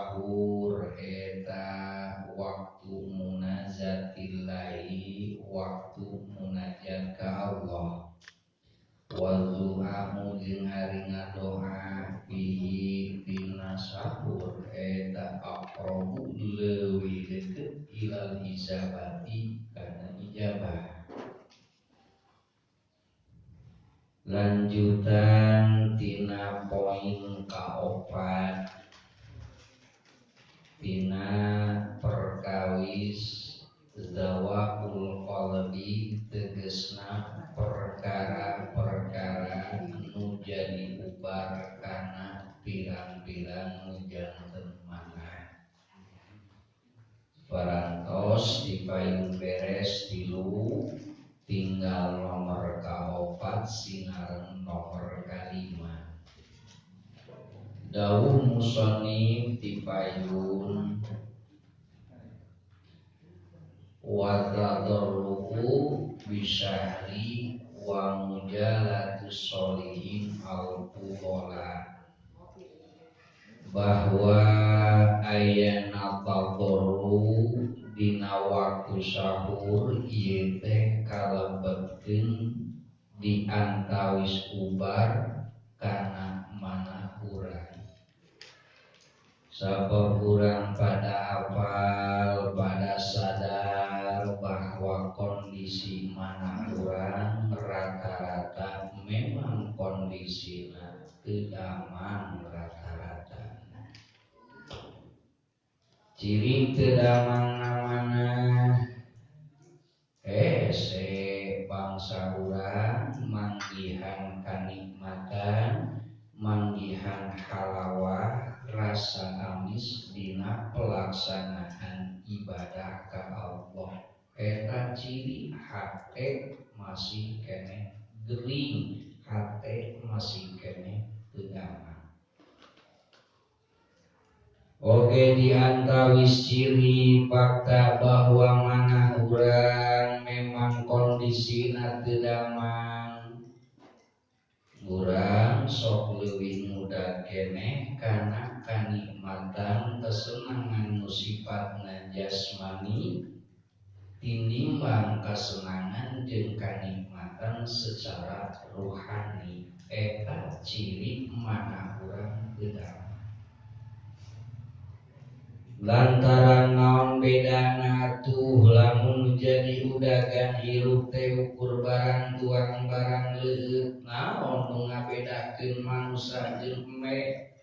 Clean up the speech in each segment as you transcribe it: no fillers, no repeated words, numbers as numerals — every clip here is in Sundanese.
sahur eta waktu munazatillahi, waktu munajat ka Allah. Wa du'a'u jeung ari ngadoa fihi dina sahur eta aqrabu leuwih deukeut ilal ijabati kana ijabah. Lanjutan tina poin kaopat tina perkawis zawaul qalbi tegesna perkara-perkara nu jadi ubar kana pirang-pirang nu janten manah. Parantos dipayun beres tilu, tinggal nomor kaopat sinareng nomor kalima. Dawuh musonif dipayun wa tadarru'u bisyahri wa mujalatus sholihin al-fudola, bahwa ayana tadarru dina waktu sahur ieu teh kalebetkeun di antawis ubar kana manah urang. Sabab urang pada apal, pada sadar bahwa kondisi manah urang rata-rata memang kondisina teu damang rata-rata. Ciri teu damang mana hese bangsa urang manggihan kanikmatan, manggihan halawah rasa amis dina pelaksanaan ibadah ka Allah. Eta ciri hate masih keneh gering, hate masih keneh teu damang. Oke, diantawis ciri fakta bahwa manah urang memang kondisina teu damang, urang sok leuwih muda keneh kana kanikmatan kesenangan nu sifatna jasmani tinimbang kasenangan jeung kanikmatan secara ruhani. Eta ciri manah urang teu damang. Lantaran naon bedana atuh lamun jadi udagan hirup teh ukur barang tuang barang leueut, naon nu ngabedakeun manusa jeung eme,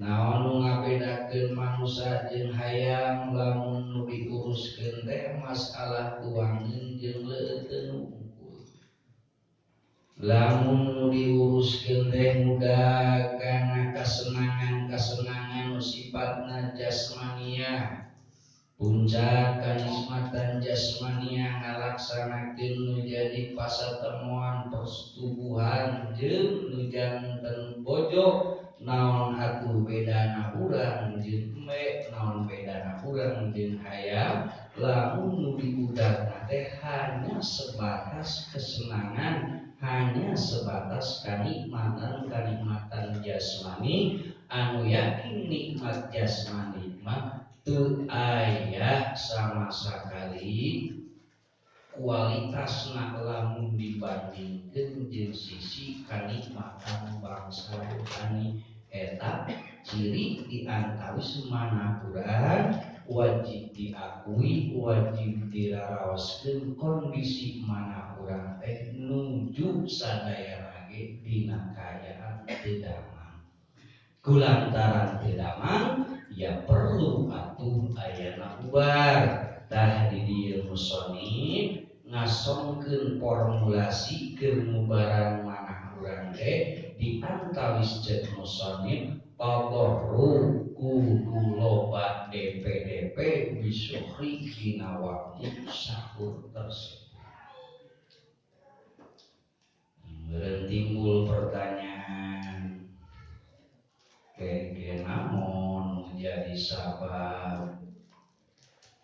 naon nu ngabedakeun manusa jeung hayam lamun nu diuruskeun teh masalah tuangeun jeung leueuteun unggul. Lamun nu diuruskeun teh mudah kana kasenangan-kasenangan nu sifatna jasmania, puncak kanikmatan jasmania ngalaksanakeun nu jadi pasatemuan persetubuhan jeung nu janten bojo, naon atuh bedana urang jeung eme, naon bedana urang jeung hayam lamun nu diudagna teh hanya sebatas kesenangan, hanya sebatas kanikmatan-kanikmatan jasmani anu yakin nikmat jasmani mah teu aya sama sekali kualitasna lamun dibandingkeun jeung sisi kanikmatan bangsa rohani. Eta ciri di antawis manah urang wajib diakui, wajib diraraoskeun kondisi manah urang teh nuju sadayana ge dina kaayaan teu damang. Kulantaran teu damang ya perlu atuh ayana ubar. Tah di dieu musonif ngasongkeun formulasi keur mubaran manah urang teh di antawis ceuk musonif tadarru kudu loba DPDP bisuhri dina waktu sahur tersebut. Meureun timbul pertanyaan, kege naon menjadi sabab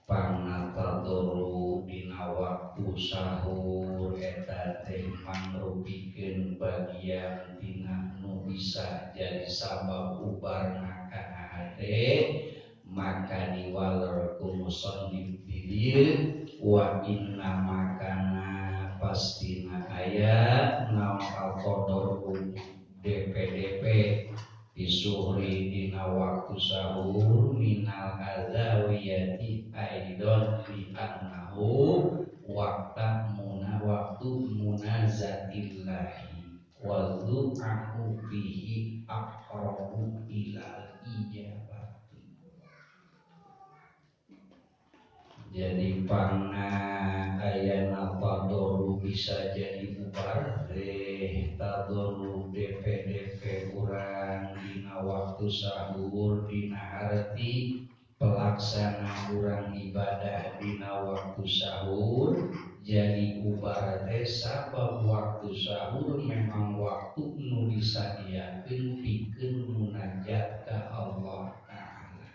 pangatadoro dina waktu sahur eta teh mangrupikeun bagian tina nu bisa jadi sabab ubarna kana hate, Maka diwaler ku musannif di dieu wa inna makana pastina aya naon al-qadaru DPDP disuhri dina waktu sahur minal azawiyati aidon li annahu waqta muna waktu munazatillahi wa du'a'u fihi aqrabu ilal ijabati. Jadi pangna ayana tadoru bisa jadi bubar deh tadoru DPDP urang dina waktu sahur dina harti pelaksana urang ibadah dina waktu sahur jadi ubar teh sabab waktu sahur memang waktu nu disadiakeun pikeun munajat ka Allah Ta'ala.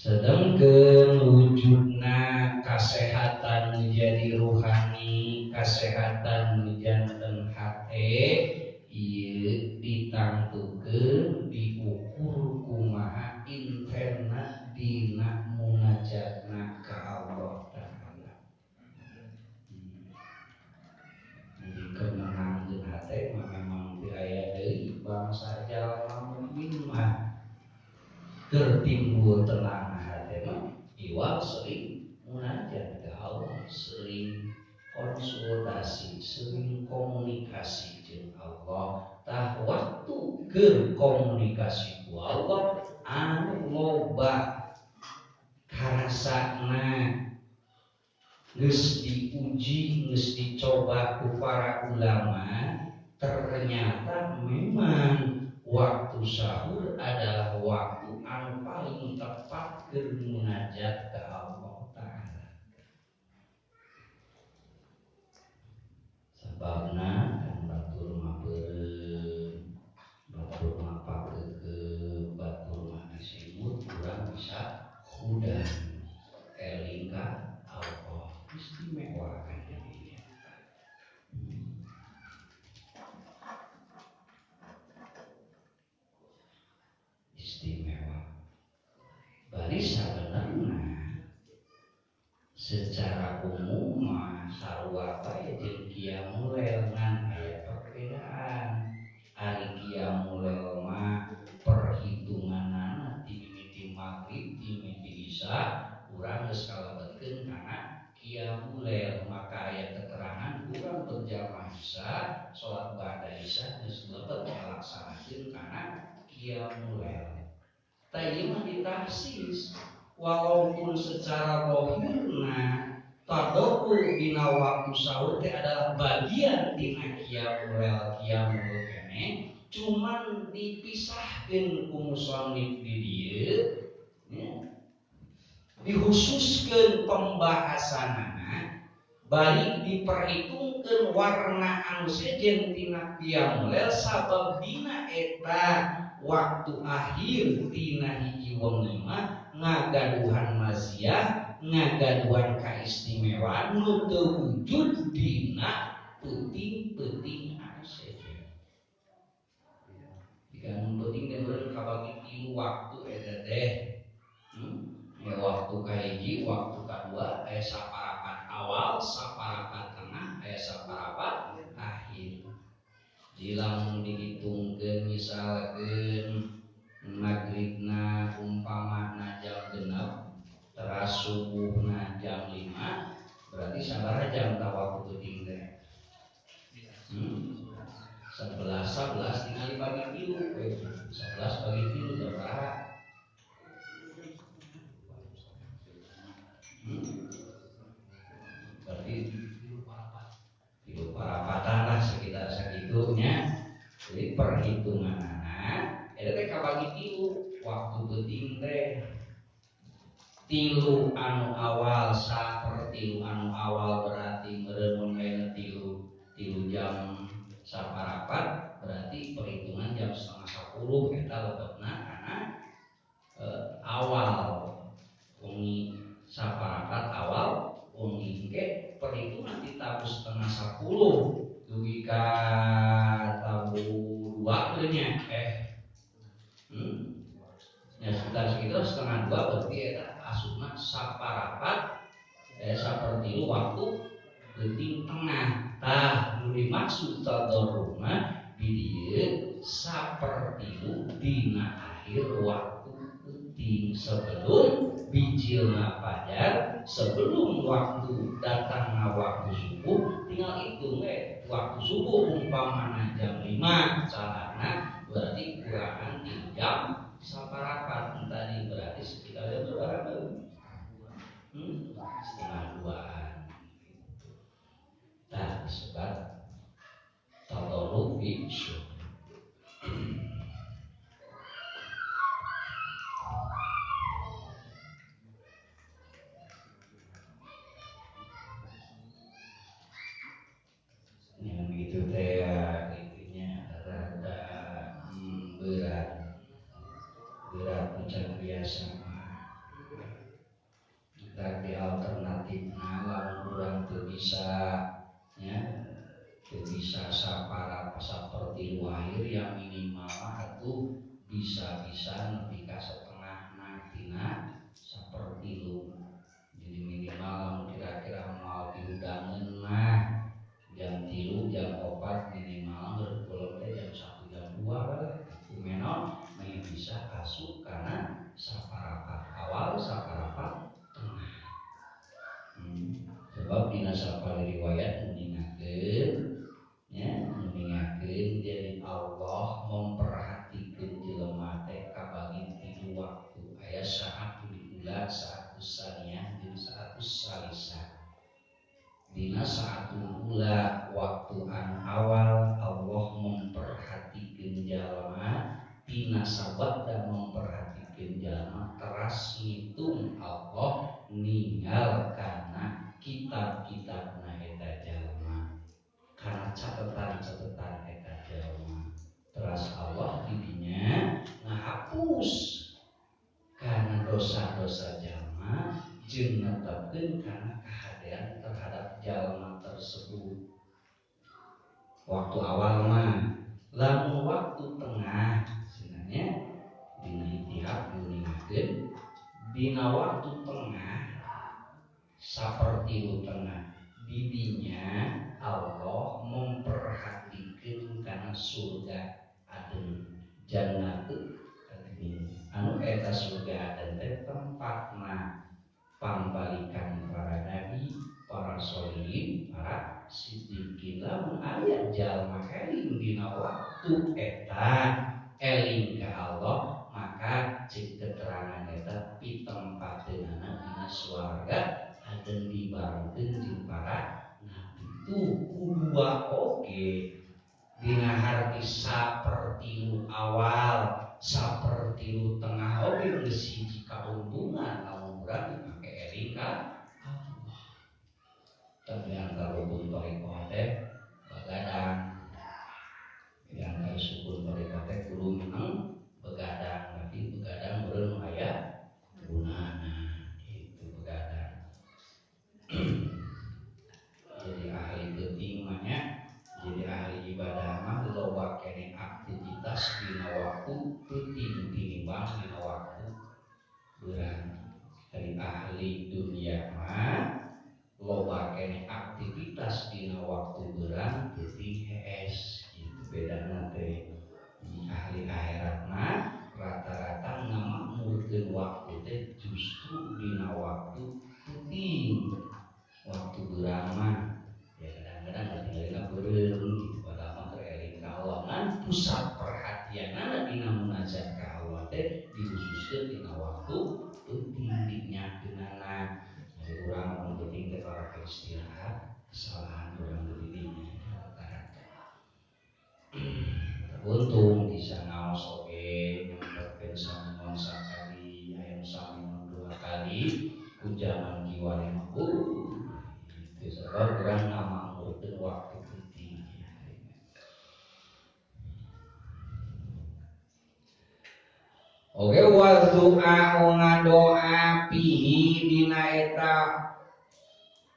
Sedangkan wujudna kasehatan menjadi ruhani, kasehatan menjanten hate ieu ditangtukeun diukur kumaha intenna dina munajatna ka Allah Ta'ala. Jadi kemenangkeun hate mah memang teu aya deui bangsa jalma mukmin mah keur timbul tenang hate mah iwal sering munajat ke Allah, sering konsultasi, sering komunikasi jeung Allah. Tah waktu keur komunikasi ku Allah anu loba karasana geus diuji, geus dicoba ku para ulama, ternyata memang waktu sahur adalah waktu anu paling tepat keur munajat ka Allah Ta'ala. Sababna kan batur mah beureum, batur mah pakeukeup, batur mah disimut, urang bisa hudang eling ka Allah. Istimewa kan jadinya. Istimewa. Bari sabenerna secara umum mah sarua bae jeung qiyamul lail ngan aya perbedaan. Ari qiyamul lail mah perhitunganana ti mimiti magrib ti mimiti isya urang geus kalebetkeun kana qiyamul lail, maka aya keterangan urang berjamaah isya salat ba'da isya geus lebet ngalaksanakeun kana qiyamul lail. Tah ieu mah ditahsis walaupun secara zahirna tadoru dina waktu sahur teh adalah bagian tina qiyamul lail qiyamul keneh, cuman dipisahkeun ku musannif di dieu ya, dikhususkeun pembahasanana bari diperhitungkeun warna anu sejen tina qiyamul lail sabab dina eta waktu akhir tina hiji wengi mah ngagaduhan maziah, ngagaduhan kaistimewaan nu teu wujud dina peuting-peuting anu sejen. Jika nu peuting teh urang kabagi tilu waktu eta teh. Ya waktu kahiji, waktu kadua aya saparapat awal, saparapat tengah, aya saparapat akhir. Lamun dihitungkeun misalkeun magribna umpamana jam 6 teras subuhna jam 5 berarti sabaraha jam tah waktu peuting teh? 11 11 tinggal dibagi tilu, 11 bagi tilu sabaraha? Berarti tilu parapatan lah sekitar segitunya. Jadi perhitunganana eta teh kabagi tilu waktu peuting teh. Tilu anu awal sapertilu anu awal berarti meureun mun aya tilu jam saparapat berarti perhitungan jam 9:30 eta lebetna kana awal wengi saparapat awal wengi engke perhitungan di tabu 9:30 dugi ka tabu 2 nya sakitu 1:30 berarti eta asupna saparapat sapertilu waktu peuting tengah. Tah nu dimaksud tadarruf mah di dieu sapertilu dina akhir waktu peuting sebelum bijilna fajar, sebelum waktu datangna waktu subuh, tinggal hitung we waktu subuh umpamana jam 5 salatna berarti kurangan 3 jam saparapat tadi berarti sekitar jam berapa? 1:30-an. Nah, disebut tadarruf fi syuhur. Yang gitu teh intinya rada berat macam biasa mah. Tapi alternatif lamun urang teu bisa ya teu bisa sapara sapertilu akhir yang minimal atuh bisa-bisa nepi ka setengahna tina sapertilu. Jadi minimal lamun kira-kira moal diudangeun mah jam 3 jam 4 minimal berkulon teh jam 1 jam 2 lah itu menon meh bisa asup kana saparapat awal saparapat tengah. Sebab dina sapali riwayat nguningakeun nya nguningakeun jadi Allah memperhatikan jelema teh kabagi tilu waktu aya saatul ula saatus saniyah jeung saatus salisah. Dina saatul ula waktu anu awal Allah memperhatikan jalma tina sabada memperhatikan jalma teras ngitung Allah ninggal kana kitab-kitabna eta jalma kana catatan-catatan eta jalma teras Allah didinya ngahapus kana dosa-dosa jalma jeung netepkeun kana kahadean terhadap jalma tersebut. Waktu awal mah lamun waktu tengah sebenarnya dina itihad diuningakeun dina waktu tengah sapertilu tengah didinya Allah memperhatikan kana surga aden jannatu adnin anu eta surga aden teh tempatna pambalikan para nabi, para sholihin, para siddiqin. Lamun aya jalma eling dina waktu eta eling ka Allah maka cek keterangan eta pitempateunana dina swarga aden dibarengkeun jeung para nabi. Tuh kudua oge dina harti sapertilu awal sapertilu tengah oge geus hiji kauntungan lamun urang dipake eling ka Allah. Tapi antara rukun thariqah teh begadang, di antara sukun thariqah teh kudu menang begadang, tapi begadang meureun aya gunana itu begadang. Jadi ahli penting mah nya, jadi ahli ibadah mah loba keneh aktivitas dina waktu penting tinimbang dina waktu beurang. Dari ahli dunia mah loba keneh aktivitas dina waktu beurang penting hees gitu bedana teh. Ahli akhirat mah rata-rata ngamakmurkeun waktu teh justru dina waktu penting. Waktu beurang mah ya kadang-kadang katinggalina beureum gitu padahal mah keur eling ka Allah ngan pusat perhatianana dina munajat ka Allah teh dikhususkeun dina waktu penting dinyakeunana. Jadi urang mun penting teh para istirahat kesalahan urang di dinya rata-rata. Untung bisa ngaos oge nyempetkeun samingon sakali aya samingon dua kali ku jaman kiwari mah itu sebab urang ngamakmurkeun waktu penting. Oke wa du'a ngadoa pihi dina eta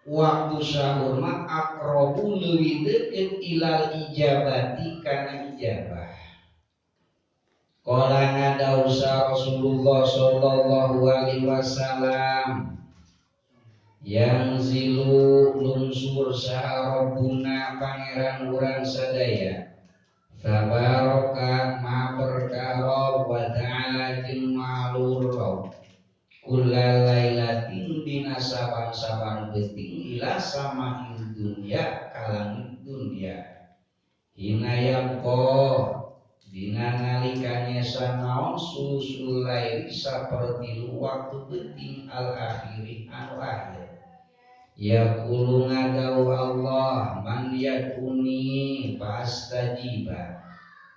waktu sahur mah aqrabu leuwih deukeut ilal ijabati kana ijabah. Qala ngadausa Rasulullah sallallahu alaihi wasallam yang zilu lungsur saha Rabbuna pangeran urang sadaya tabaraka ma berkah wa ta'ala jeung maha luhur kulla lailatin dina saban-saban beuting ila sama dunya ka langit dunya hina yabqa dina nalika nyesa naon sulusul laili sapertilu waktu beuting al akhiri anu akhir yaqulu ngadau Allah man yaduni fastajiba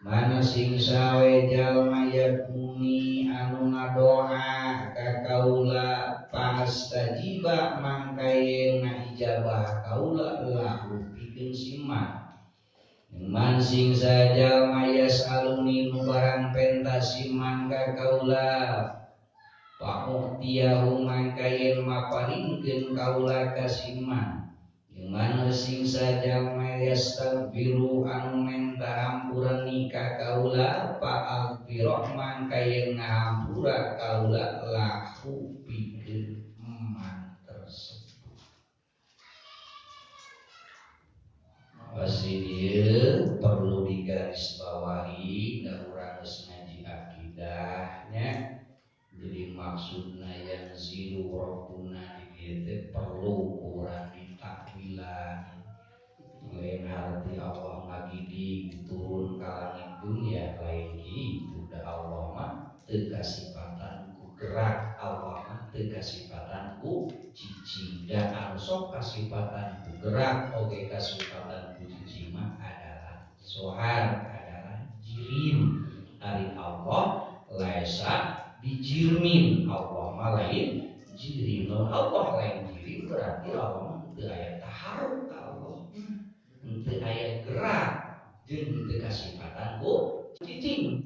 mana sing sawe jalma yaduni anu ngadoa ka kaula fastajiba mangka yen ngaijabah kaula lahu pikeun siman man sing saja mayas aluni nu barang pentasiman ka kaula pauktiahu mangka yen maparingkeun kaula ka siman man sing saja mayas tagfiru anu menta hampura ka kaula pa'alfiro mangka yen ngahampura kaula lahu pikeun man tersebut. Pasti dia perlu digarisbawahi da urang geus ngaji akidahnya. Jadi maksudna yang zilu rabbuna di dieu teh perlu urang ditakwilan. Lain harti Allah ngagidig turun ka langit dunia lain kitu da Allah mah teu kasipatan ku gerak, Allah mah teu kasipatan ku cicing. Da anu sok kasipatan ku gerak oge kasipatan ku cicing mah adalah sohar, adalah jirim. Ari Allah laisa bijirmin, Allah mah lain jirim. Lamun Allah lain jirim berarti Allah mah teu aya taharruk ka Allah, teu aya gerak jeung teu kasipatan ku cicing.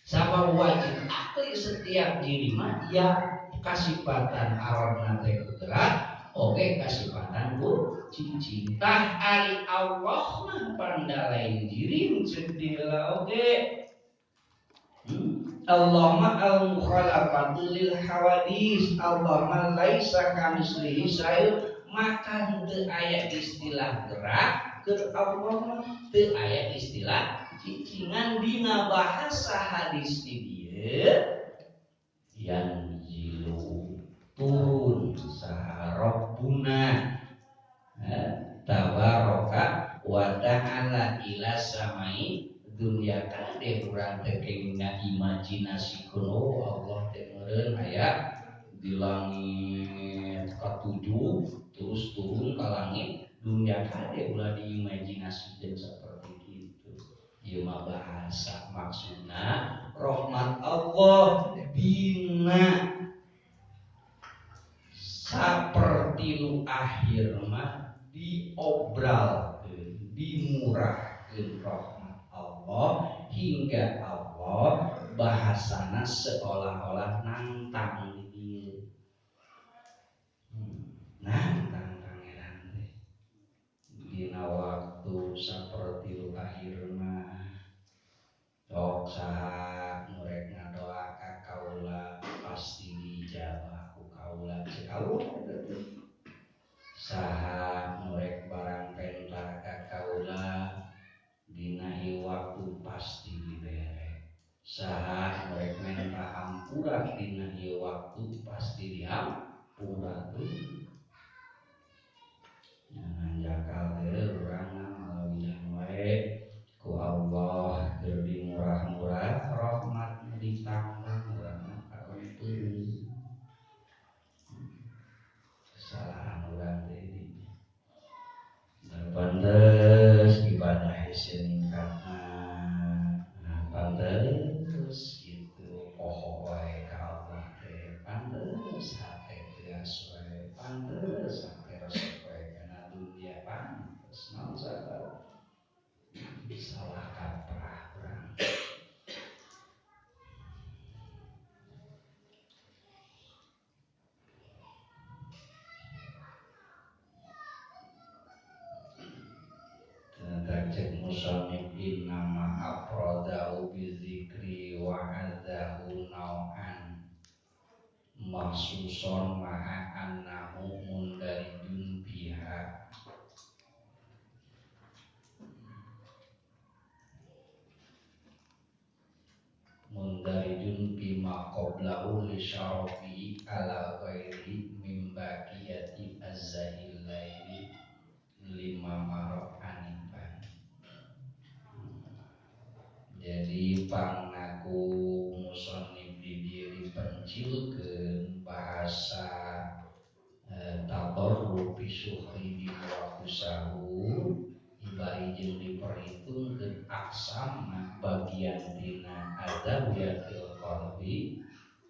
Sama wajib akli setiap jirim mah ya kasipatan arodna teh ku gerak oge kasipatan ku cicing. Tah ari Allah mah panda lain jirim ceuk diheula oge. Allah ma al mukhalafatu lil hawadis, Allah ma laisa kamislihi syai', maka teu aya istilah gerak keur Allah mah teu aya istilah cicingan dina bahasa hadis di dieu yang jilu turun saha Rabbuna tabaraka wa ta'ala ila samai dunya. Kade urang teh kenging imajinasi kuno Allah teh meureun aya di langit katujuh terus turun ka langit dunya. Kade ulah diimajinasikeun seperti itu. Ieu mah bahasa maksudna rahmat Allah dina sapertilu akhir mah diobralkeun, dimurahkeun rahmat Allah hingga Allah bahasana seolah-olah nantang dieu. Nantang pangeran teh dina waktu sapertilu akhir mah sok saha nu rek ngadoa ka kaula pasti diijabah ku kaula ceuk Allah teh. Saha nu rek barang penta ka kaula dina ieu waktu pasti dibere. Saha nu rek menta hampura dina ieu waktu pasti dihampura tuh. Ngan jakal teh urang malawian wae ku Allah keur dimurah-murah rahmatna ditambah urang mah karumpeuh. Kesalahan urang teh dinya. Pantes ibadah hese ningkatna. Nah, pantes kitu poho wae ka Allah teh. Pantes hate teas wae, pantes hate resep wae kana dunia, pantes naon salah. mahsuson ma'a annahu mundarijun biha mundarijun bima qablahu li syarafi ala ghairi mim baqiyati azzail laili lima marok anifan. Jadi pangnaku musonib di dieu dipencilkeun bahasa tadarru fi suhri di waktu sahur ibari jeung diperhitungkeun aksama bagian tina adzawiyatil qalbi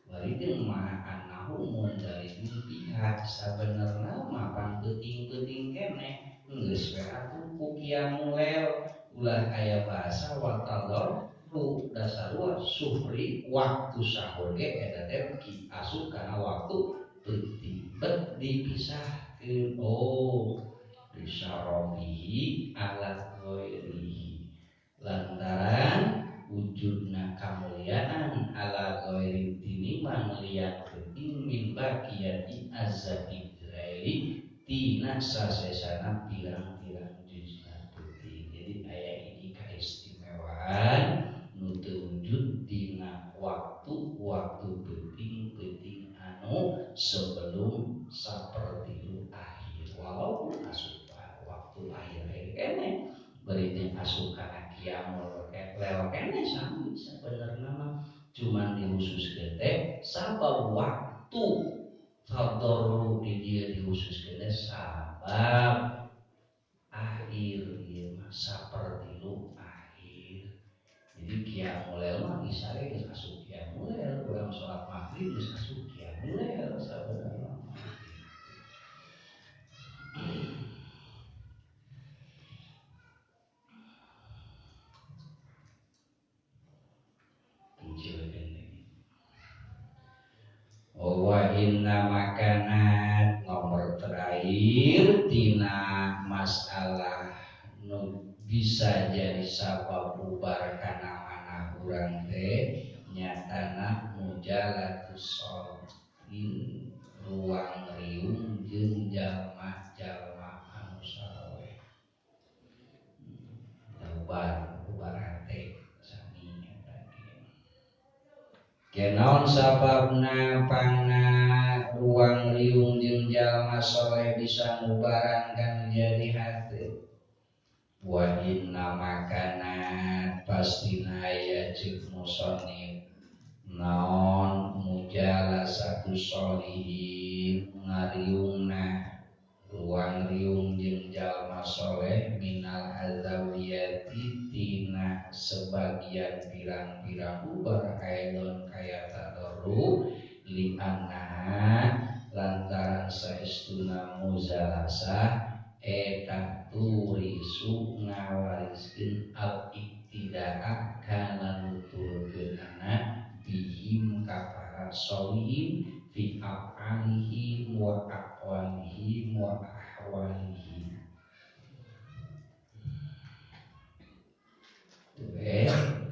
bari jeung ma'anahu mundarijun biha sabenerna mah pangpeuting-peuting keneh geus we atuh ku qiyamul lail ulah aya bahasa wa tadarru dasarua suhri waktu sahur ge eta teh asup kana waktu peuting bet dipisahkeun oh disyarafihi ala ghairihi lantaran wujudna kamuliaan ala ghairi tinimbang lian peuting min baqiyati azzabil laili tina sasesana pirang-pirang juzna peuting. Jadi aya ini kaistimewaan nu teu wujud dina waktu-waktu peuting-peuting anu sebelum sapertilu akhir walaupun asup waktu akhir-akhir kene bari jeung asup kana qiyamul lail kene sami sabenerna mah cuman dihususkeun teh sabab waktu tadarru di dieu dihususkeun teh sabab akhir ieu mah sapertilu akhir. Jadi qiyamul lail mah bisa ge geus asup qiyamul lail urang salat maghrib geus asup qiyamul lail sabenerna mah. Wa inna makanat nomor terakhir tina masalah nu bisa jadi sabab bubar kana manah urang teh nyatana mujalatus solihin ruang riung jeung jalma-jalma anu saleh bubar bubar hate sami eta ge. Kenaon sababna pangna ruang riung jeung jalma soleh bisa ngubaran kana jadi hate. Wa inna makanat pastina aya ceuk musonib naon mujalasatu solihin ngariungna ruang riung jeung jalma soleh minal azawiyati tina sebagian pirang-pirang bubar aidon kaya tadarru li anna lantaran saestuna mujalasah eta turisu ngawariskeun al iktidaa kana nuturkeunana bihim ka para solihin fi af'alihim wa aqwalihim wa ahwalihim. Tuh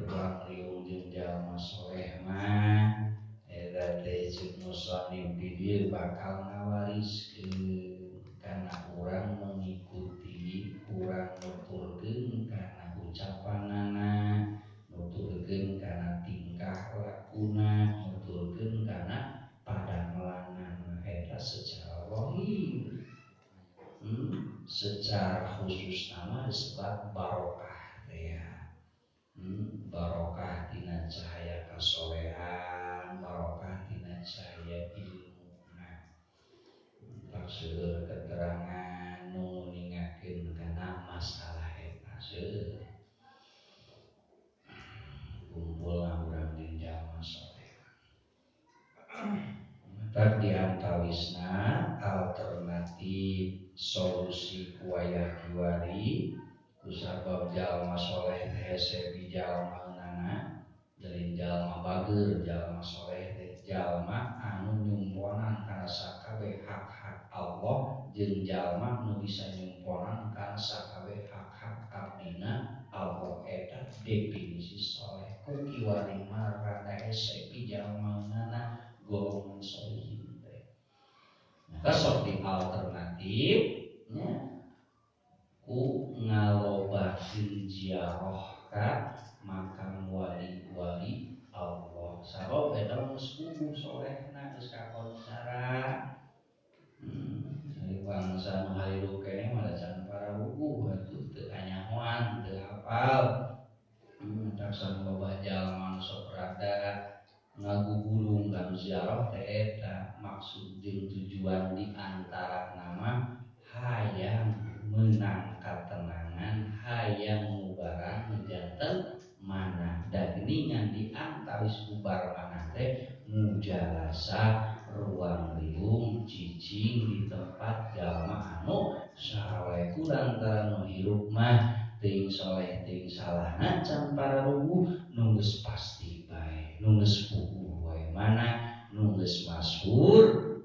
ruang riung jeung jalma soleh mah eta teh ceuk musannif di dieu bakal ngawariskeun kana urang mengikuti urang nuturkeun kana ucapanana nuturkeun kana tingkah lakuna nuturkeun kana padamelanana eta secara zahir. Secara khusus nama disebut barokah teh ya. Barokah tina cahaya kasolehan, barokah tina cahaya ilmu. Nah, seueur keterangan nu ningakeun kana masalah eta seueur. Kumpul urang jeung jalma soleh. Mata diantawisna alternatif solusi kuayah kiwari kusabab jalma soleh teh hese jalma nana jalin jalma bager jalma soleh teh jalma anu nyumponan kana sakabeh hak-hak Allah jeung jalma nu bisa nyumponan kana sakabeh hak-hak abdina Allah eta definisi soleh ku kiwari mah rada hese jalma nana golongan solihin. Sok di alternatif nya ku ngalobakeun ziarah ka makam wali-wali Allah. Sabab eta mah geus kubu solehna geus kakoncara. Ari bangsa nu hariru keneh mah can pararuguh atuh teu kanyahoan teu hafal. Tak loba jalma nu sok rada ngagugulung ka ziarah teh eta maksud jeung tujuan di antara nama hayang menang katenangan, hayang mubarang janten mana da geuningan di antawis ubar mana teh mujalasa ruang riung cicing di tempat jalma anu saleh ku lantaran nu hirup mah teuing soleh teuing salahna can pararuguh nu geus pasti bae nu geus puguh wae mana nu geus masyhur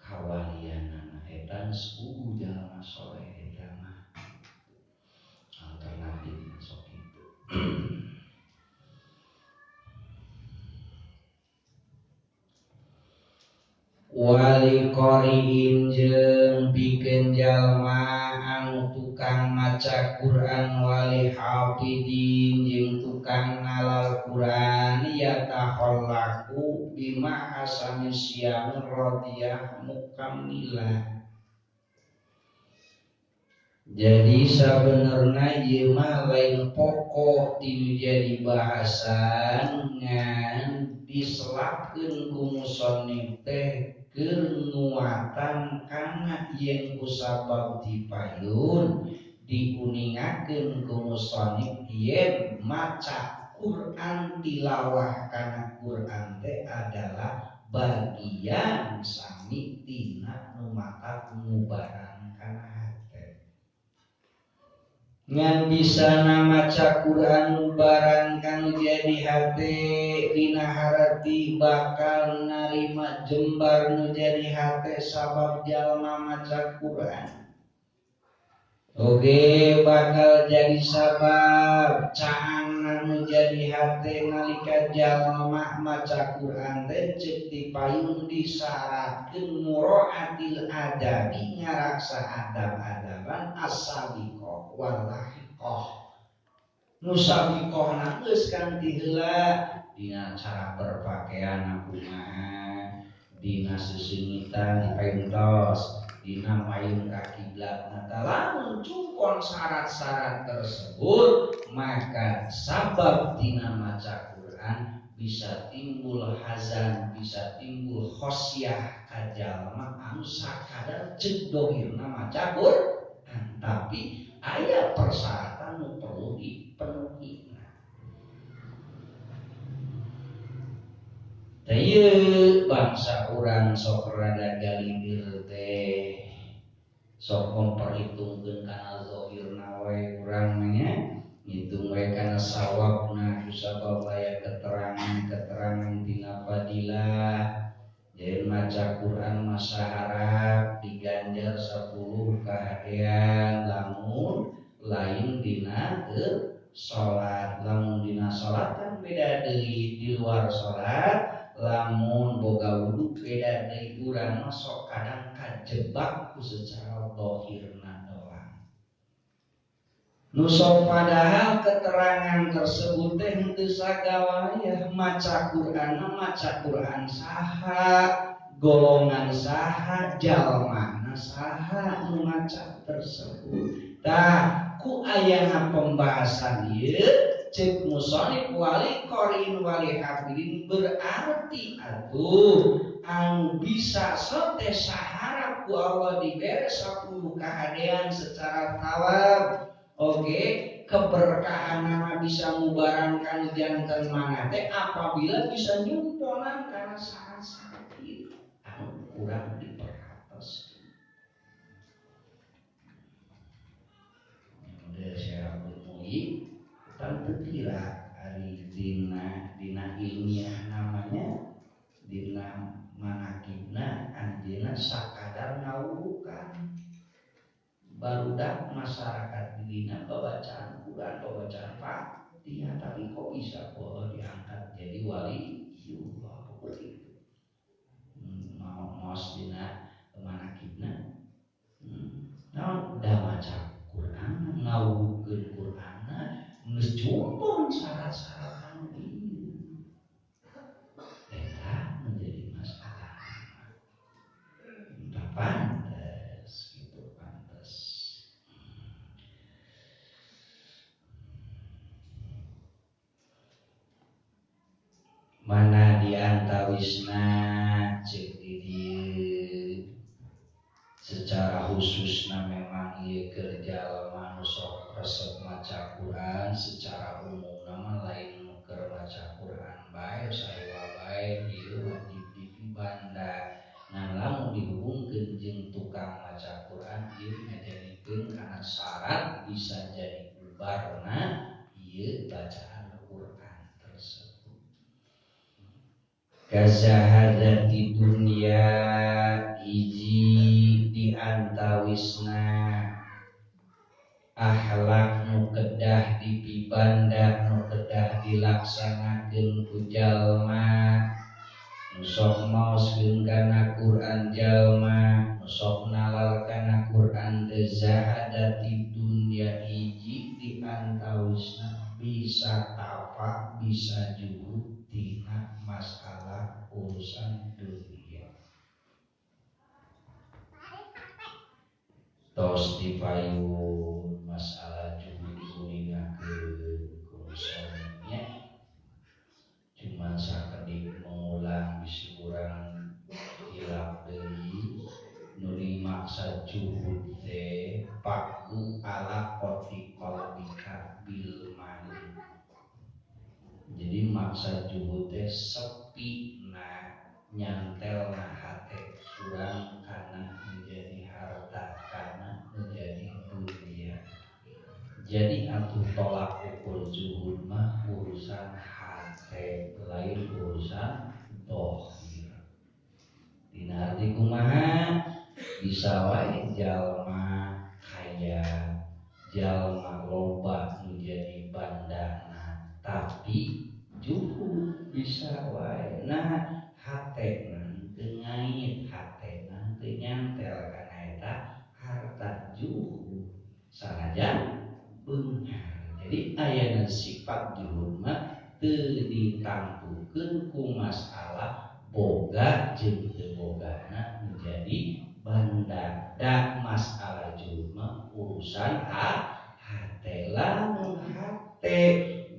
kawalianana eta geus puguh jalma soleh eta mah alternatif sok kitu. Wali qari'in jeung pikeun jalma anu tukang maca Quran wali hafidin jeung tukang ngalal Quran yatakhallaqu bima asami siyam radiyah mukammila. Jadi sabenerna ieu mah lain pokok tinu jadi bahasan ngan diselapkeun ku musannif teh keur nguatan kana yen ku sabab dipayun diuningakeun ku musannif yen maca Quran tilawah kana Quran teh adalah bagian sami tina nu matak ngubaran kana hate. Ngan bisa maca Quran mubaran kanu jadi hate dina harati bakal narima jembar nu jadi hate sabab jalma maca Quran. Oge bakal jadi sabab caangna nu jadi hate nalika jalma maca Quran teh ceuk dipayung disyaratkeun muraatil adabi ngaraksa adab-adaban as-sabiqah wal lahiqah. Nu sabiqahna geus kan ti heula dina cara berpakaian kumaha, dina sesengitan dipayung tos, dina mayung ka kiblat. Nah, lamun cupon syarat-syarat tersebut maka sabab dina maca Quran bisa timbul hazan, bisa timbul khosyah ka jalma anu sakadar ceuk dohirna maca Quran, tapi aya persyaratan nu perlu dipenuhi. Tah ieu bangsa urang sok rada galidir teh sok memperhitungkeun kana zahirna wae urang mah nya ngitung wae kana sawabna kusabab aya keterangan-keterangan tina fadilah. Jadi maca Quran masa harap diganjar 10 kahadean lamun lain dina keur salat. Lamun dina salat kan beda deui di luar salat, lamun boga wudu beda deui. Urang mah sok kadang kajebak ku secara zahirna doang. Nu sok padahal keterangan tersebut teh henteu sagawayah maca Quran maca Quran saha, golongan saha, jalmana saha nu maca tersebut. Tah ku ayana pembahasan ieu ceuk musannif wali qari'in wali hafidin berarti atuh anu bisa sote saharap ku Allah dibere 10 kahadean secara thawab. Oke, keberkahan bisa mubarangkan jantan mana teh apabila bisa nyumponan karena syarat-syarat itu anu kurang diperhatos. Model Syekh Abdul Muhyi pan teu kira ari dina ilmiah namanya dina manakibna anjeunna sakadar ngawurukan barudak masyarakat di dina babacaan Quran, babacaan Fatihah, tapi kok bisa kok diangkat jadi wali Allah begitu. Mau mos dina manakib Naon syarat-syarat anu ieu eta menjadi masalah. Entah pantes gitu, pantes. Mana di antawisna cek di dieu secara khususna memang ieu keur jalma nu sok resep maca Quran secara umum nama lain nu keur maca Quran bae sarua bae ieu wajib dipibanda. Nah lamun dihubungkeun jeung tukang maca Quran ieu ngajadikeun kana syarat bisa jadi ubarna ieu bacaan Quran tersebut. Kazahadati dunya hiji di antawisna akhlak nu kedah dipibanda nu kedah dilaksanakeun ku jalma nu sok maoskeun kana Quran jalma nu sok nalar kana Quran teh zahadati dunya hiji di antawisna bisa tapak bisa juhud tina masalah urusan dunia. Tos dipayun masalah juhud kuningakeun kumisalnya cuman sakedik mengulang bisi urang hilap deui nu dimaksud juhud teh paku ala qati qalbika bil mali. Jadi maksa juhud teh sepi na nyantel na hate kurang karena menjadi harta karena menjadi dunia. Jadi atuh tolak ukur zuhud mah urusan hate lain urusan dohir. Dina arti kumaha bisa wae jalma kaya jalma loba menjadi bandana tapi juhud bisa wae. Nah hate teu ngait hate teu nyantel kana eta harta juhud sanajan beunghar. Jadi ayana sifat juhud mah teu ditangtukeun ku masalah boga jeung teu bogana menjadi banda. Da masalah juhud mah urusan hate. Lamun hate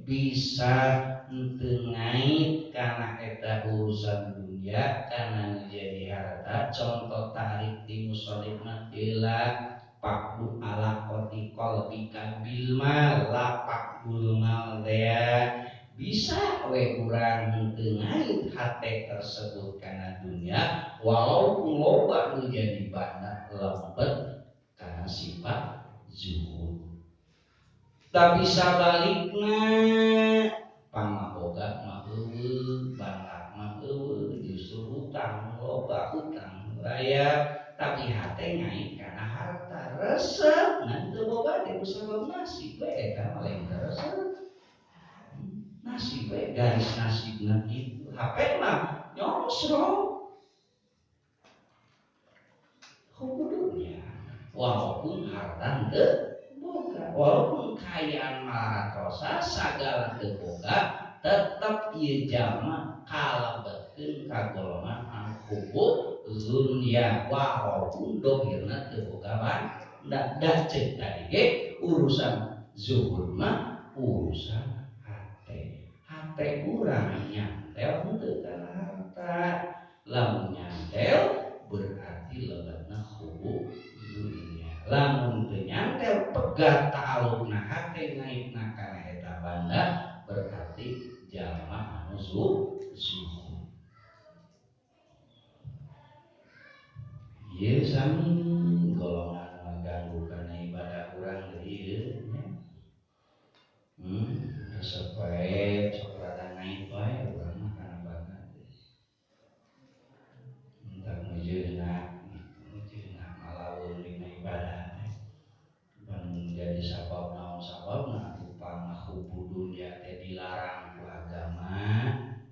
bisa teu ngait kana eta urusan dunia kana menjadi harta. Contoh tarik ti musonif mah ila pakdu ala qati qalbika bil mal la pakdul mal teh bisa we urang teu ngait hate tersebut kana dunia walaupun loba nu jadi banda lembet kana sifat zuhud. Tapi sabalikna pamaboga mah eueuh, banda mah eueuh, justru hutang loba hutang raya tapi hate ngait kana harta resep ngan teu boga teh kusabab nasib we eta mah lain resep. Nasib we garis nasibna kitu. HP mah nyongsrong hukum dunia walaupun harta teu boga walaupun kayaan maratosa sagala teu boga tetep ieu jalma kalebetkeun ka golongan anu hubub dunya walaupun dohirna teu boga banda. Da ceuk tadi ge urusan zuhud mah urusan hate. Hate urang nyantel henteu kana harta. Lamun nyantel berarti lebetna hubub dunya. Lamun teu nyantel pegat ta'alukna hate ngaitna kana eta banda berarti jalma anu zuhud. Ieu sami golongan ngaganggu kana ibadah urang deui ieu nya. Resep wae sok rada ngait wae urang mah kana banda teh. Entak mejeuna malaweung dina ibadah teh. Pan jadi sabab naon sababna atuh panghubu dunya teh dilarang ku agama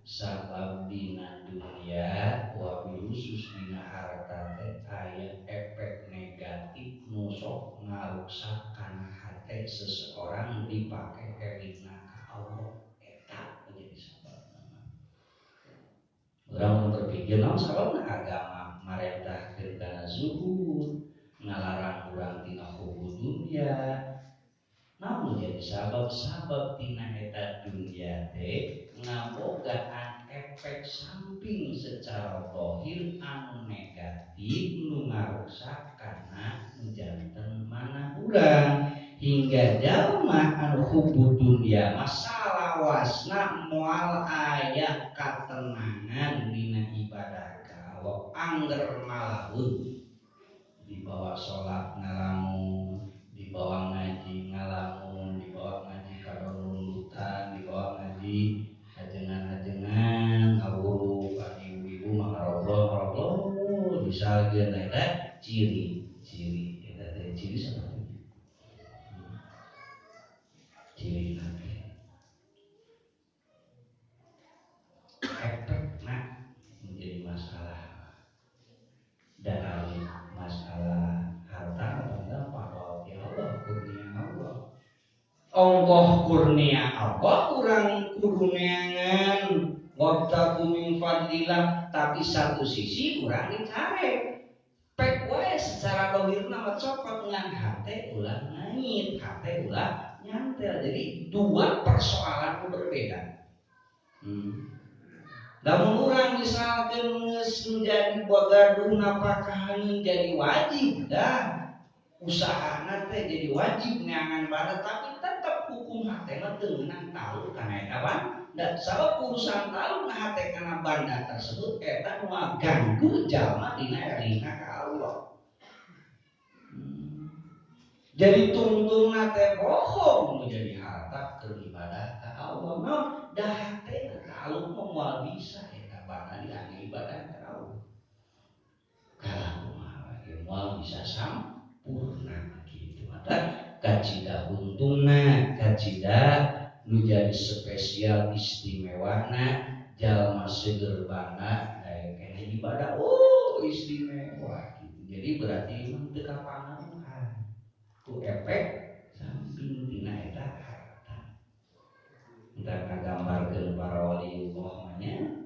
sabab dina dunia wabil khusus dina harta teh aya efek negatif nu sok ngaruksak kana hate seseorang dipake elingna ka Allah. Urang berpikir naon sababna agama marentahkeun kana zuhud, ngalarang urang tina hubbu dunya. Namun jadi sabab-sabab tina eta dunya teh ngabogaan efek samping secara zahir anu negatif nu ngarusak kana janten mana urang hingga jalma anu hubbu dunya masalah wasna moal aya katenangan dina ibadah ka Allah angger malahun dibawa salat ngalamun, dibawa ngaji ngalamun, dibawa ngaji kadonundutan, dibawa ngaji ajengan-ajengan ngawuruk ibu-ibu mah ngarobrol-ngarobrol misalkeun eta ciri-ciri eta teh ciri seperti itu. Ciri nanti efekna menjadi masalah dan masalah harta benda pada Allah kurnia Allah. Allah kurnia Allah kurang kurniangan wabtagu min fadlillah, tapi satu sisi urang dicare pek wae secara dohirna mah copot ngan hate ulah ngait, hate ulah nyantel. Jadi dua persoalan berbeda. Lamun urang misalkan geus menjadi bagaduh napakahan jadi wajib dah usahana teh jadi wajib neangan banda, tapi tetep hukum hate mah teu meunang taluk kana eta banda. Sabab urusan taluk na hate kana banda tersebut eta nu ngaganggu jalma dina elingna ka Allah. Jadi tungtungna teh bohong nu jadi harta keur ibadah ka Allah. Naon da hate taluk mah moal bisa eta banda diangge ibadah ka Allah. Kalah kumaha ge moal bisa sampurna gitu. Mata kacida untungna, kacida nu jadi spesial istimewana jalma seger bana kena ibadah oh istimewa gitu. Jadi berarti emang teu kapangaruhan ku efek samping tina eta harta. Entah ngagambarkeun para waliullah mah nya,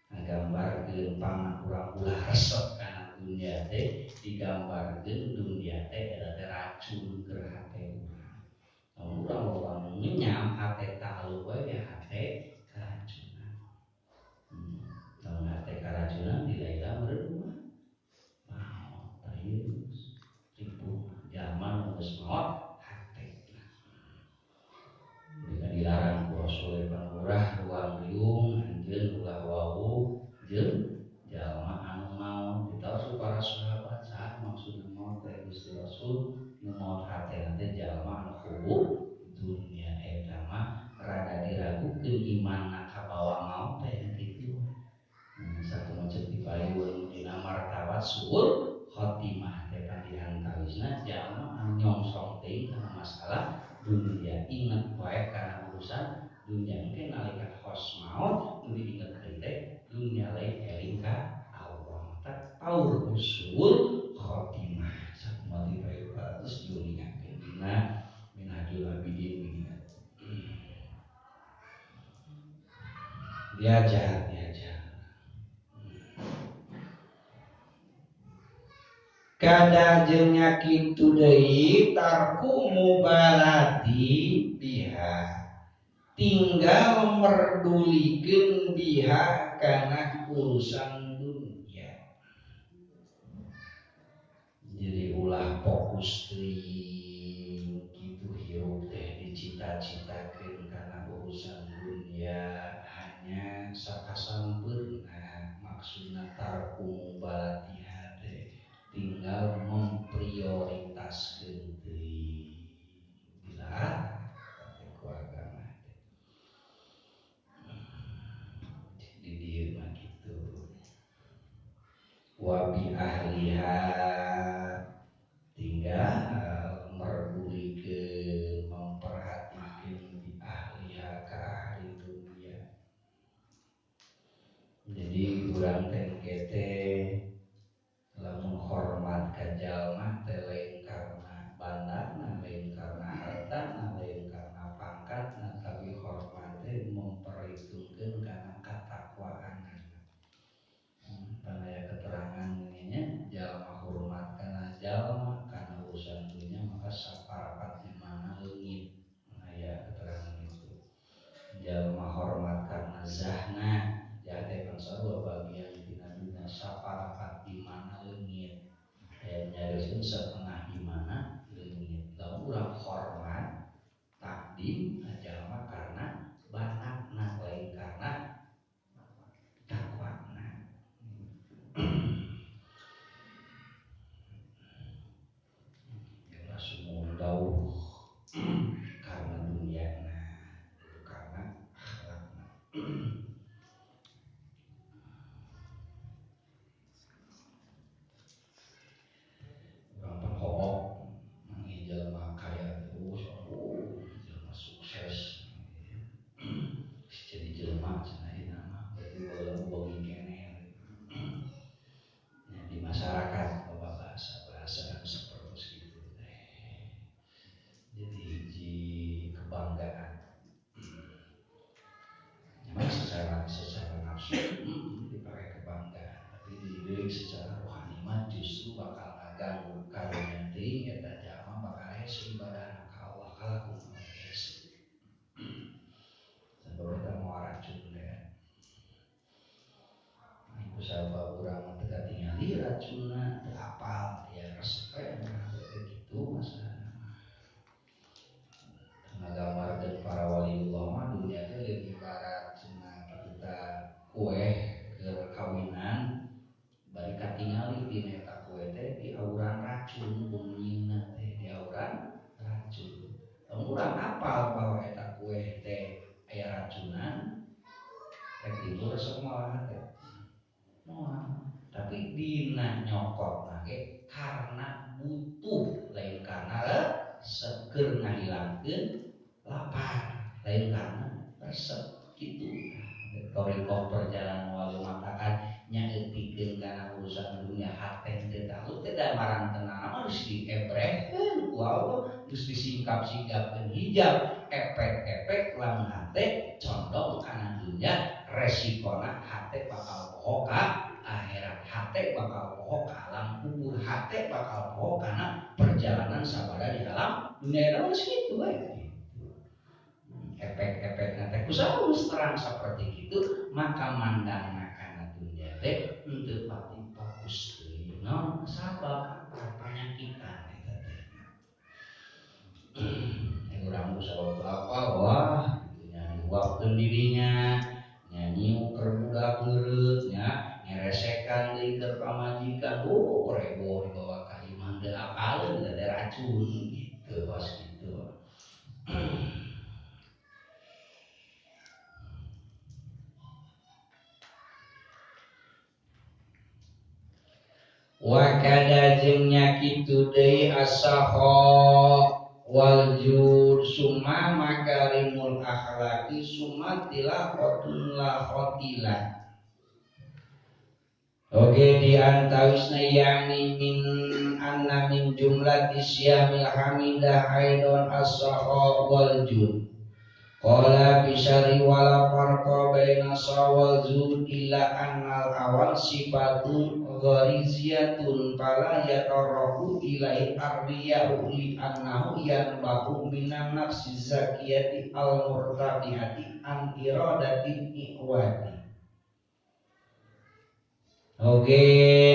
ngagambarkeun pangna urang ulah resep kana dunia teh, digambarkeun dunia teh eta teh racun keur hate urang. Lamun urang loba ngenyam hate taluk we ya hate keracunan. Lamun hate keracunan dilaila meureun mah maot tayus ripuh jalma nu geus maot hate. Jika dilarang ku Rasul pan urah ruang riung anjeun ulah wau jeung jalma anu maot. Ditaos ku para sahabat saha maksudna maot teh Gusti Rasul nu maot hatena teh jalma anu hubub dunia eta mah rada diragukeun imanna kabawa maot teh kitu. Sakumaha ceuk di payun dina martabat suul khotimah teh pandiantawisna jalma anu nyongsong teuing kana masalah dunia, inget wae kana urusan dunia. Engke nalika kos maot nu diinget deui teh dunia lain eling ka Allah. Tah taur usul khotimah sakumaha di payun terus diuningakeun dina Minhajul Abidin begini. Diajar, diajar. Kada jeung nyakitu deui tarku mubalati biha, tinggal merdulikeun biha kana urusan dunia. Jadi ulah fokus teuing kitu hirup teh dicita-citakeun kana urusan dunia hanya sakasampeurna. Maksudna tarku mubalatiha teh tinggal memprioritaskeun deui dilarang ku agama teh. Di dieu mah kitu. Wa bi ahliha, tinggal merdulikeun memperhatikeun bi ahliha ka ahli dunia. Jadi urang teh teh lamun hormat ka jalma teh lain karena bandana, lain karena hartana, lain karena pangkatna, tapi hormat teh memperhitungkeun kana katakwaanana. setengah gimana leungit. Lamun urang hormat takdim jalma karena batakna lain karena takwana. Ya semua dauh karena dunia itu karena akhlakna. Urang panghook manggih jelema kaya terus, oh jelema sukses. Jadi jelema cenah ieu mah berarti baheula beungi keneh. Ya, di masyarakat loba bahasa-bahasa anu sapertos kitu teh. Jadi hiji kebanggaan. Memang secara nafsu dipakai kebanggaan, tapi dilirik secara rohani mah justru bakal ngaganggu karunya teuing eta jalma bakal hese ibadahna ka Allah kalakuan hese. Sabab eta moal racun teh. Ku sabab urang mah teu katingali racunna, teu apal ya resep we urang teh kitu masalahna mah. Ngagambarkeun para waliullah mah dunia teh leuwih ibarat cenah kitu tah kue keur kawinan bari katingali dina eta kue teh diauran racun bungina teh diauran racun. Lamun urang apal bahwa eta kue teh aya racunan rek timbul resep moal teh. Moal. Tapi dina nyokot ge karena butuh lain karena resep keur ngahilangkeun lapar lain karena resep kitu. Thoriqoh perjalanan wali matakan nyaeutikeun kana urusan dunia hate teu tahu teh da marantenana mah geus diebrehkeun ku Allah geus disingkap-singkapkeun hijab efek-efek lamun hate condong kana dunia resikona hate bakal poho ka akhirat, hate bakal poho ka alam kubur, hate bakal poho kana perjalanan sabada di alam dunia eta geus kitu we. Efek-efek teh kusaha geus terang saperti kitu maka mandangna kana dunia teh henteu pati fokus teuing naon sabab apa panyakitan eta teh. Urang sabab apa wah kitu nya dihuapkeun dirinya nyanyi keur budak ngeureut nya ngeresekan deui keur pamajikan oh rebo dibawa ka imah teu apaleun teh racun gitu kos kitu. Wa kada jeung nya kitu deui asaho wal jud summa makarimul akhlaqi summa tilaqatun la khotila. Oke di antawisna yakni min anna min jumlati syamil hamidah aidon as-saha wal jud. Qala bisyari wala farqa baina sawal zud illa annal awal sifatun ghariziyatun fala yatarraku ilai ardiyahu li annahu yanbahu minan nafsi zakiyati al murtabiati an iradati iwati. Oke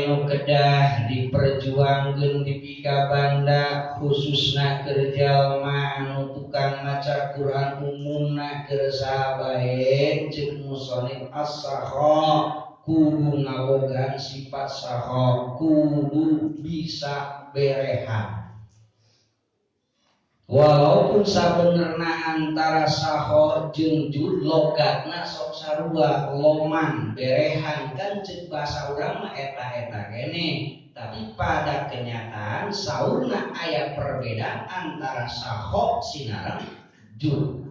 nu kedah diperjuangkeun dipika banda khususna keur jalma anu tukang maca Quran umumna keur saha bae ceuk musonif as-saha kudu ngabogaan sifat saha kudu bisa berehan. Walaupun sabenerna antara saho jeung jud logatna sok sarua loman berehan kan ceuk bahasa urang mah eta-eta kene, tapi pada kenyataan saurna aya perbedaan antara saho sinareng jud.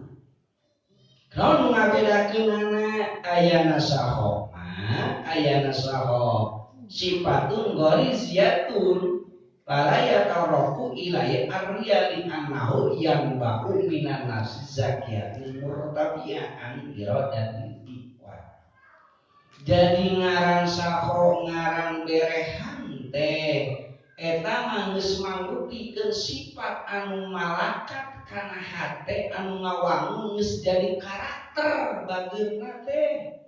Kalau nu ngabedakeunana ayana saho mah ayana saho sifatun ghariziyatun fala yataraku ilai arya li annahu yang ba'u minan nafsi zakiyatil murtabi'an iradati ikhwan. Jadi ngaran saho ngaran berehan teh eta mah geus mangrupikeun sifat anu malakat kana hate anu ngawangun geus jadi karakter bageurna teh.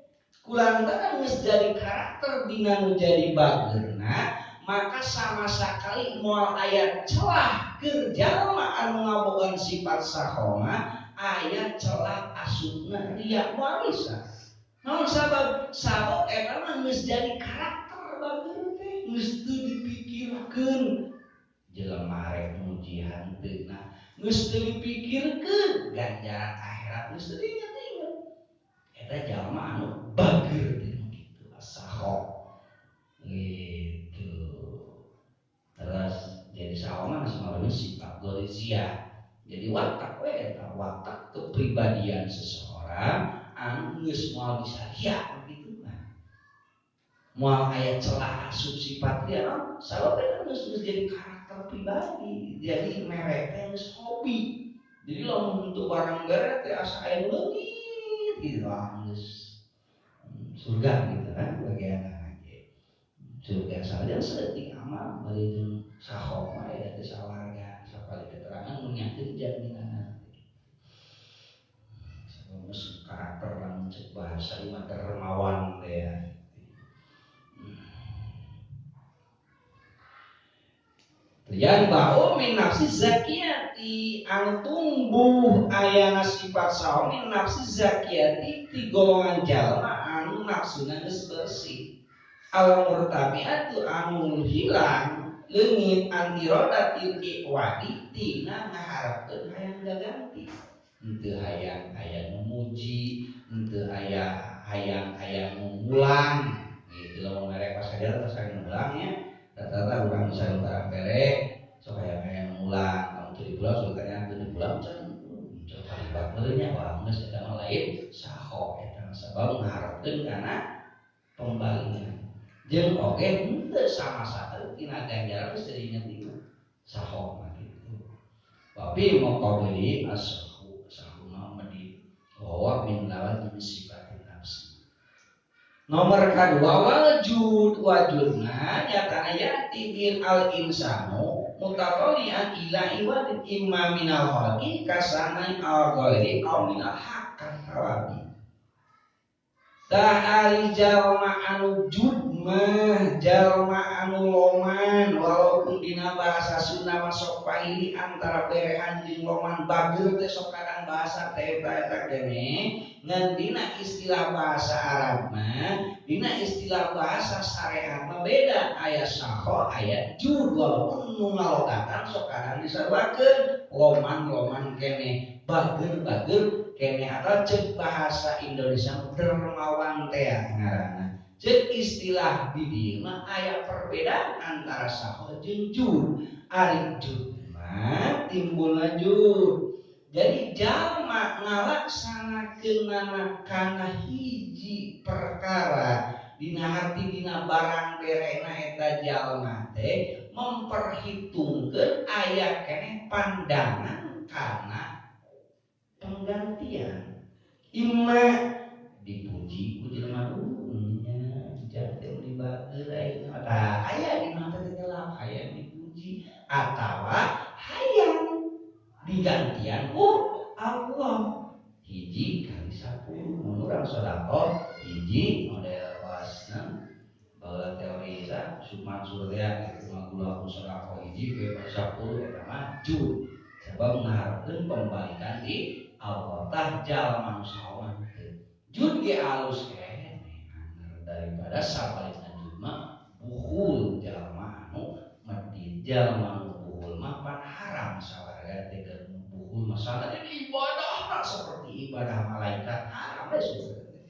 Kulantaran geus jadi karakter dina nu jadi bageurna maka sama sakali moal aya celah keur jalma anu ngabogaan sifat saho mah aya celah asupna riya moal bisa. Naon sabab? Sabab eta mah geus jadi karakter bager teh, geus teu dipikirkeun jelema rek muji hanteuna, geus teu dipikirkeun ganjaran akhirat geus teu diinget-inget. Eta jalma anu bager teh kitu saho. Gitu. Terus jadi saho mah geus sifat goriziah. Jadi watak we eta, watak kepribadian seseorang anu geus moal bisa riya kitu mah. Moal aya celah asup sifat riya, sabab eta geus jadi karakter pribadi, jadi merek teh geus hobi. Jadi lamun untuk barang bere teh asa aya leungit gitu lah geus surga gitu kan bagian ge. Surga saja saeutik amal bari jeung saho mah aya teh sawarga sapali keterangan mun nyakeun jaminan. Geus karakter lamun cek bahasa ieu mah dermawan teh ya. Yang bau min nafsi zakiyati anu tumbuh ayana sifat saho min nafsi zakiyati ti golongan jalma anu nafsuna geus bersih. Al murtabiatu anu hilang leungit antirodatil iwadi tina ngaharepkeun hayang gaganti. Henteu hayang aya nu muji, henteu aya hayang aya nu mulang. Gitu lamun merek pas hajar pas hayang mulang nya. Rata-rata urang bisa barang bere sok hayang aya nu mulang, lamun teu dipulang sok tanya teu dipulang can can kalibat meureun nya wah geus eta mah lain saho eta mah sabab ngaharepkeun kana pembalingan. Jeung oge henteu sama sakali tina ganjaran geus teu diinget-inget saho mah kitu. Tapi muqabili as bahwa min lawazim sifatin nafsi. Nomor kedua wajud wajudna nyatana yati bil al insanu mutatalian ila iwadin imma minal khalqi kasana al ghairi aw minal haqqi thawabi. Tah ari jalma anu jud mah jalma anu loman walaupun dina bahasa Sunda mah sok pahili antara berehan jeung loman bager teh sok kadang bahasa teh eta gene ngan dina istilah bahasa Arab mah dina istilah bahasa syariat mah beda aya saho aya jud walaupun nu ngalogatan sok kadang disaruakeun loman-loman kene bager-bager kene atau cek bahasa Indonesia dermawan teh ngaranna. Cek istilah di dieu mah aya perbedaan antara saho jeung jud. Ari jud mah timbulna jud. Jadi jalma ngalaksanakeunana kana hiji perkara dina hati dina barang berena eta jalma teh memperhitungkeun aya keneh pandangan kana penggantian. Imma dipuji ku jelema nya jante meuni bager ayeuna tah aya dina teh nyelap hayang dipuji atawa hayang digantian ku Allah hiji kali 10 mun urang sedekah hiji model pasna baheula teori sa Mansur teh kitu mah gula ku sedekah hiji ke 10 eta mah jud sabab ngaharepkeun pembalikan di Allah tah jalma nu sawan teu jud ge alus keneh daripada sabalikna jud mah buhul jalma anu medit jalma anu buhul mah pan haram sawarga teh keur buhul masalah jadi ibadah seperti ibadah malaikat haram we surga teh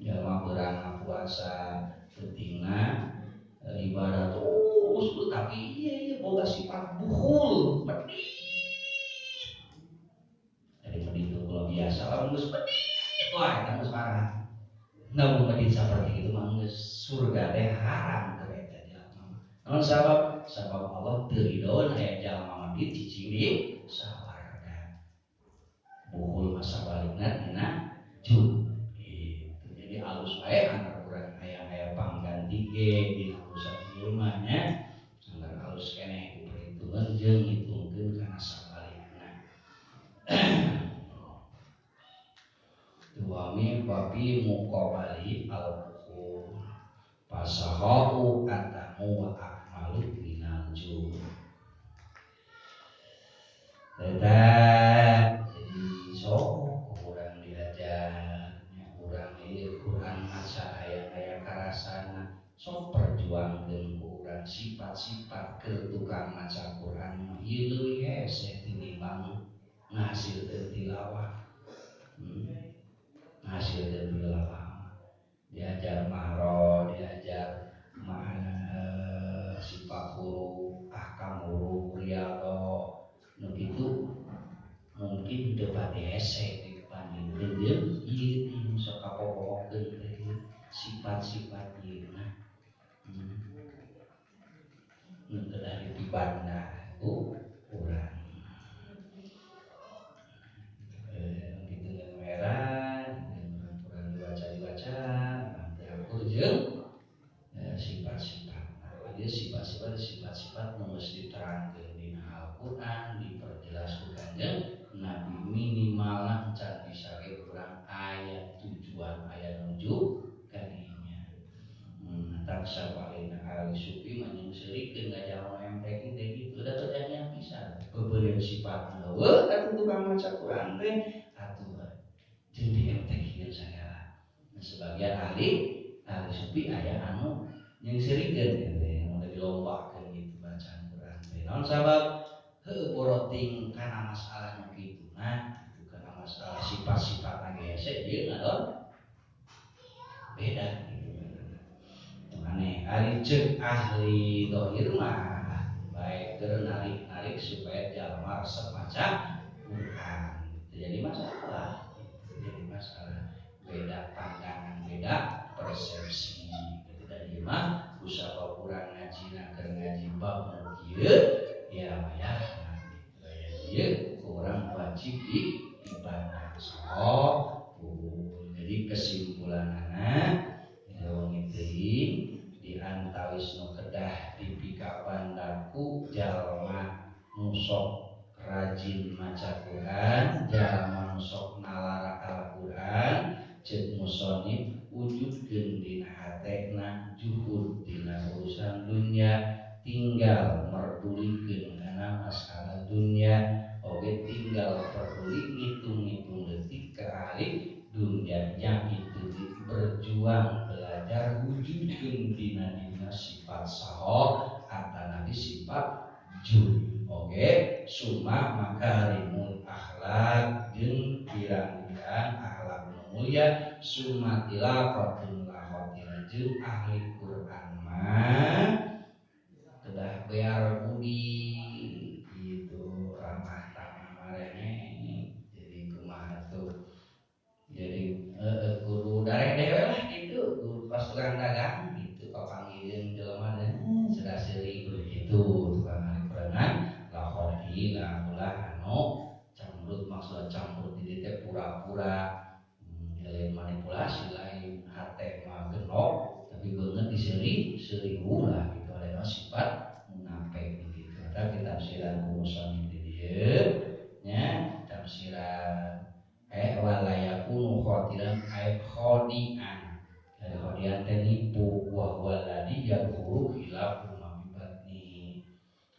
jalma beurang puasa pentingna ibadah terus tapi iya boga sifat buhul medit dari medit itu kalau biasa lah geus medit wah eta geus parah namun medit seperti itu mah geus surga teh haram keur eta jalma. Naon sabab? Sabab Allah teu ridho aya jalma medit cicing di sawarga. Buhul masa balikna tina jud. Gitu. Jadi alus wae antara urang aya-aya pangganti ge dina urusan ieu mah nya. Anggar alus keneh diperhitungan jeung ngitungkeun kana sabalikna. Duami papi muqabali al-bukhul. Pas Fasahau atamu wa akmalu minal jud. Eta jadi sok kurang diajarnya kurang ieu Quran maca aya-aya karasana sok perjuangkeun ku urang sifat-sifat keur tukang maca Quran mah ieu leuwih hese tinimbang ngahasilkeun tilawah. Ngahasilkeun tilawah diajar mahro, diajar makna sifat huruf, ahkam huruf, riyadhah nu kitu mungkin teu pati hese dibandingkeun jeung ieu nu sok kapopohokeun teh sifat-sifat ieu nah. Nu kedah dipibanda ku urang. Kitu merah, kurang dibaca-dibaca, teu akur jeung sifat-sifat. Nah, ieu sifat-sifat sifat-sifat nu geus diterangkeun dina Al-Qur'an, diperjelas ku Kanjeng Nabi minimalna can bisa ge urang aya tujuan aya nuju ka dinya. Tak sapalina ahli sufi mah nyungseurikeun ngajaran MTQ teh kitu da kejadian pisan. Beubeurieun sifat heueuh atuh tukang maca Qur'an teh atuh jeung di MTQ sagala. Nah, sebagian ahli sufi aya anu nyungseurikeun teh anu dilombakeun gitu bacaan Qur'an teh. Naon sabab heueuh boroting kana masalah nu kitu nah itu kana masalah sifat-sifat ge hese jeung ngadon beda gitu. Aneh ari ceuk ahli dohir mah bae keur narik-narik supaya jalma resep maca Quran. Jadi masalah, jadi masalah beda pandangan, beda persepsi. Gitu da ieu mah kusabab urang ngajina keur ngaji bab nu kieu ya wayahna gitu aya ieu urang wajib dipandang sok. Jadi kesimpulanana wengi teuing di antawis nu kedah dipikabandaku jalma nu sok rajin maca Quran, jalma nu sok nalara Al-Quran, ceuk musonif wujudkeun dina hatena juhud dina urusan dunya, tinggal merdulikeun kana masalah dunya, oge tinggal peduli ngitung-ngitung detik ke ahli dunia yang itu berjuang belajar wujudkeun dina dina sifat saho atanabi sifat jud. Oke, summa makarimul akhlak jeung pirang-pirang akhlak nu mulia summa tilaqatul lahotil jeung ahli Quran mah kedah bear budi gitu ramah tamah marene jadi kumaha tuh jadi kudu dareh dewe lah gitu kudu pas tukang dagang gitu kapanggieun jelema sudah seuri kudu kitu tukang ahli Quran lahotila ulah anu camrut maksud camrut di teh pura-pura lain manipulasi lain hate mah genok tapi beungeut diseuri seuri ulah gitu ada sifat munafik gitu. Tapi tafsiran ku musannif di dieu nya tafsiran wala yakunu khatiran ay khodian. Dari khodian teh nipu wa huwa alladzi yadkhulu khilafu ma bi batni.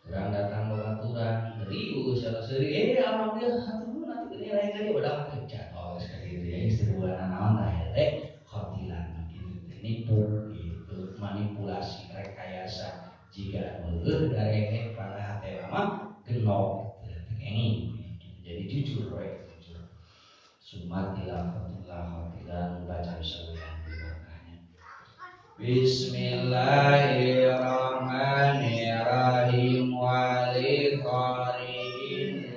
Urang datang babaturan riuh salah seuri alhamdulillah hatur nanti lain kali udah kerja oh sekali gitu ya istri bulan naon tah teh khatilan gitu teh nipu gitu manipulasi rekayasa jika heueuh dareh pada hate mah genok teu kenging gitu. Jadi jujur we jujur. Summa tilaqatullah khatilan baca sawian di barokahnya. Bismillahirrahmanirrahim wali qari'in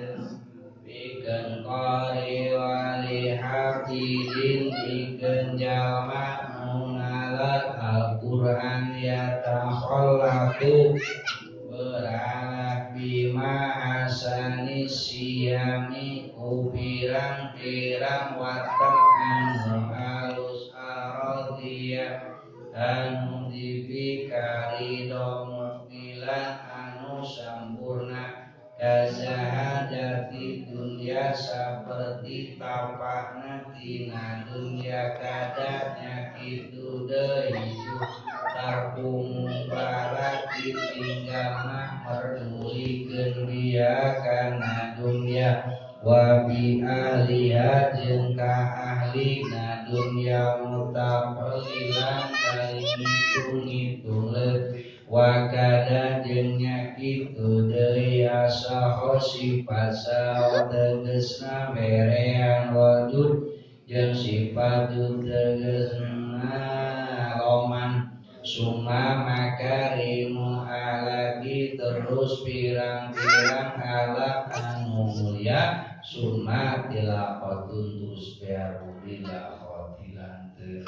pikeun qari wali hafidin pikeun jalma nu ngalar Al-Qur'an ya takhallaqu berakhlak bima hasani siyami ku pirang-pirang watak anu halus aradhiya anu dipikarido mukmilan anu sampurna kazahadati dunya saperti tapakna tina dunya kadanya kitu deui tarku ditinggal mah merdulikeun dia kana dunya wa bi ahliha jeung ka ahlina dunya mutaqallilan bari ngitung-ngitung wa kada jeung nya kitu deui asaho sifat saho tegesna berean wajud jeung sifat tegesna roman summa makarimu alaki terus pirang-pirang alak anu mulia summa tilaqatun terus biarulillah khotilan teu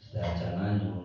sadacana.